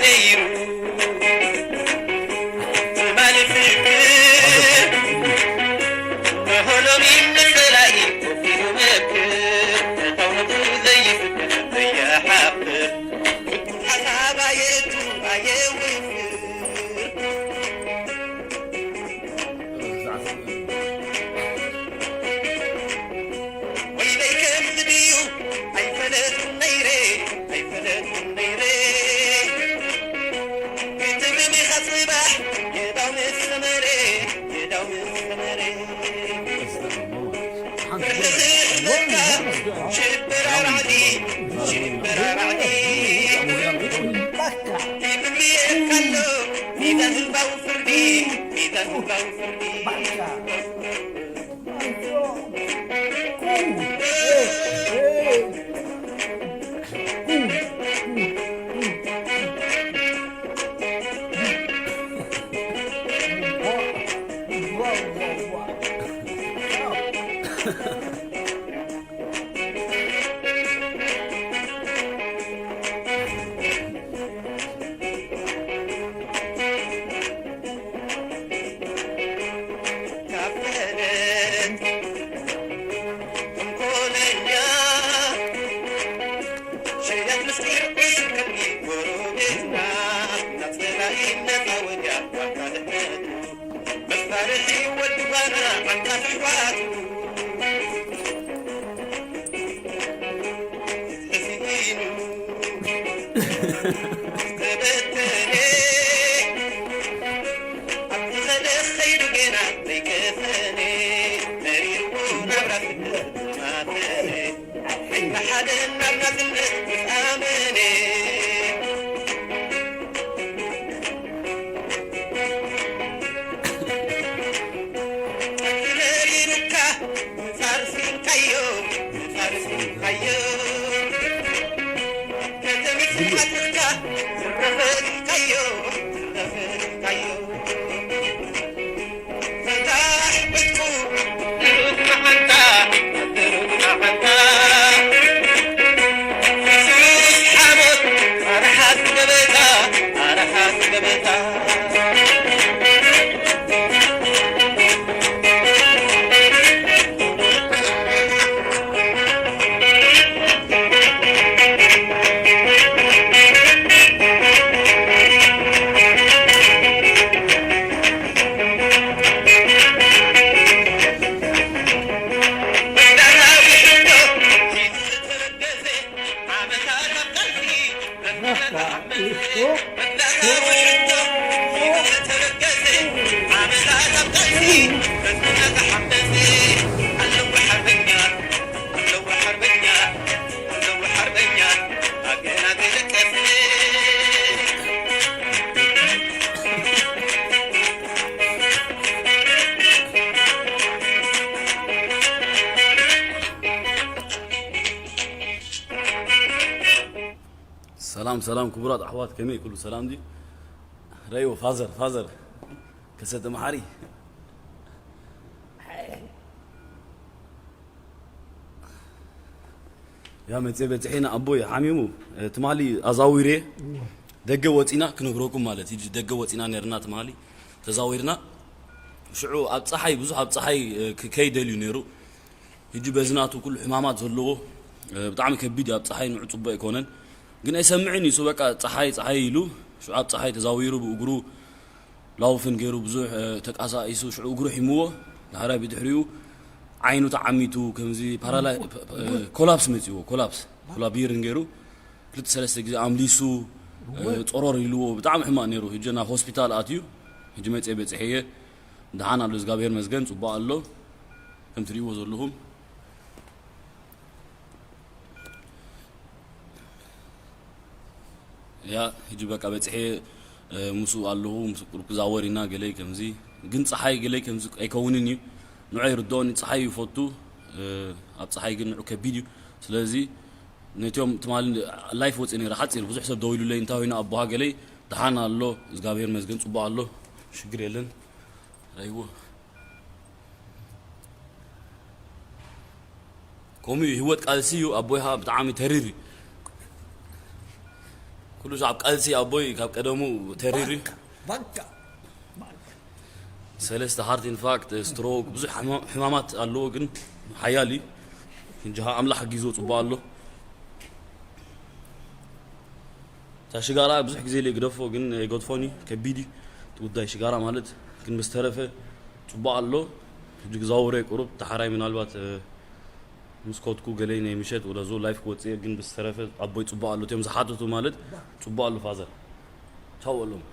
ነይሩ። ትማሊ ፍክር ንሆሎሚ ንጸላኢ ኮፍ ኢሉ መክር። ተታውነቱ ዘይፍክር ዘይሓፍር። ሓሳብ ኣየእቱ ኣየውፍር። ወይለይ ከምዚ ድዩ ኣይፈለጥኩን ነይረ፣ ኣይፈለጥኩን ነይረ። ክትብም ኢኻ ጽባሕ የዳው ምስ ሰመረ፣ የዳው ምስ ሰመረ። ፍርሒ ዝሕዘካ ሽበራ ራዕዲ፣ ሽበራ ራዕዲ። ይብልየካ ኣሎ ሚዛን ህዝባዊ ፍርዲ፣ ሚዛን ህዝባዊ ፍርዲ። ካብ ፈለጥ ተንኮለኛ ሸያጥ ምስጢር ዑሱር ከልቢ ጎረቤትና፣ ናብ ጸላኢ ነጻ ወዲያ ዋልታ ድሕነቱ፣ መፋርሒ ወዲ ጓና ዓንቃፊ ኣሕዋቱ። ተበተነ፣ ኣብ ዝኸደ ከይዱ ገና ዘይከፈነ፣ መሪርዎ ናብራ ስደት ዝማተነ፣ ዓይኒ ሓደ ናብ ናጽነት ምስ ኣመነ። መሪሩካ ምጻር ስኢንካዮ፣ ምጻር ስኢንካዮ። ከተምጽእ ኣትርካ ዝረኸብካዮ፣ ዝረኸብካዮ። ፈታሕ ዕጥቁ ብሩኽ መዓልታ፣ ብሩኽ መዓልታ። ሱስ ሓሞት ኣርሓት ገበታ፣ ኣርሓት ገበታ። ሰላም ሰላም ክቡራት ኣሕዋት፣ ከመይ ኩሉ ሰላም ድዩ? ረይዎ ፋዘር ፋዘር ከሰተ መሓሪ። ያ መጽየ በጽሒና ኣቦይ ሓሚሙ። ትማሊ ኣዛዊሬ ደገ ወጺና ክነግረኩም ማለት እዩ። ደገ ወጺና ነርና ትማሊ ተዛዊርና። ሽዑ ኣብ ጸሓይ ብዙሕ ኣብ ጸሓይ ክ-፣ ከይደልዩ ነይሩ። ሕጂ በዚ ናቱ ኩሉ ሕማማት ዘለዎ ብጣዕሚ ከቢድ እዩ። ኣብ ጸሓይ ንዑ ጽቡቅ ኣይኮነን። ግን ኣይሰምዕን እዩ። እሱ በቃ ጸሓይ ጸሓይ ኢሉ ሽዑ ኣብ ጸሓይ ተዛዊሩ ብእግሩ ላውፍን ገይሩ ብዙሕ፣ እ፣ ተቃሳቂሱ ሽዑ እግሩ ሒምዎ። ዳሕራይ ብድሕሪኡ ዓይኑ ተዓሚቱ ከምዚ ፓራላይ-፣ እ፣ ኮላፕስ መጺዎ፣ ኮላፕስ፣ ኮላቢርን ገይሩ ክልተ ሰለስተ ግዜ ኣምሊሱ፣ እ፣ ጾሮር ኢልዎ ብጣዕሚ ሕማቅ ነይሩ። ሕጂ ናብ ሆስፒታል ኣትዩ። ሕጂ መጽየ በጽሐየ። ደሓን ኣሎ፣ እግዚኣብሔር መስገን፣ ጽቡቅ ኣሎ። ከም ትርእይዎ ዘለኹም። ያ፣ ሕጂ በቃ በጽሐ፣ እ፣ ምስኡ ኣለኹ፣ ምስ ቁሩብ ክዛወር ኢና፣ ገለይ ከምዚ። ግን ጸሓይ ገለይ ከምዚ ኣይከውንን እዩ። ንዑ ኣይርድኦን፣ ጸሓይ ይፈቱ፣ እ፣ ኣብ ጸሓይ ግን ንዑ ከቢድ እዩ። ስለዚ ነቲኦም ትማሊ ላይፍ ወጽእ ነይረ፣ ሓጺር፣ ብዙሕ ሰብ ደዊሉለይ፣ እንታይ ኮይኑ ኣቦኻ ገለይ፣ ደሓን ኣሎ፣ እግዚኣብሔር መስገን፣ ጽቡቕ ኣሎ፣ ሽግር የለን። ረይዎ። ከምኡ እዩ ህይወት ቃልሲ እዩ። ኣቦይኻ ብጣዕሚ ተሪር እዩ። ኩሉ ሰዓብ ቃልሲ ኣቦይ ካብ ቀደሙ ተሪር እዩ። ባንካ ሰለስተ heart infarct፣ stroke፣ ብዙሕ ሕማ- ሕማማት ኣለዎ፣ ግን ሓያል እዩ። ሕጂ ኣምላኽ ኣጊዞ ጽቡቕ ኣሎ። እታ ሽጋራ ብዙሕ ግዜ ኢለ ግደፎ፣ ግን ኣይገድፎን እዩ፣ ከቢድ እዩ እቲ ጉዳይ ሽጋራ ማለት። ግን ብዝተረፈ ጽቡቕ ኣሎ። ሕጂ ክዛወረ ቁሩብ ተሓራይ ምናልባት ምስ ኮትኩ ገለይ ናይ ምሸት ወደ ዞ ላይፍ ክወፅእ እየ፣ ግን ብዝተረፈ ኣቦይ ፅቡቅ ኣሎ። እቶም ዝሓተቱ ማለት ፅቡቅ ኣሎ ፋዘር። ቻው በሎም።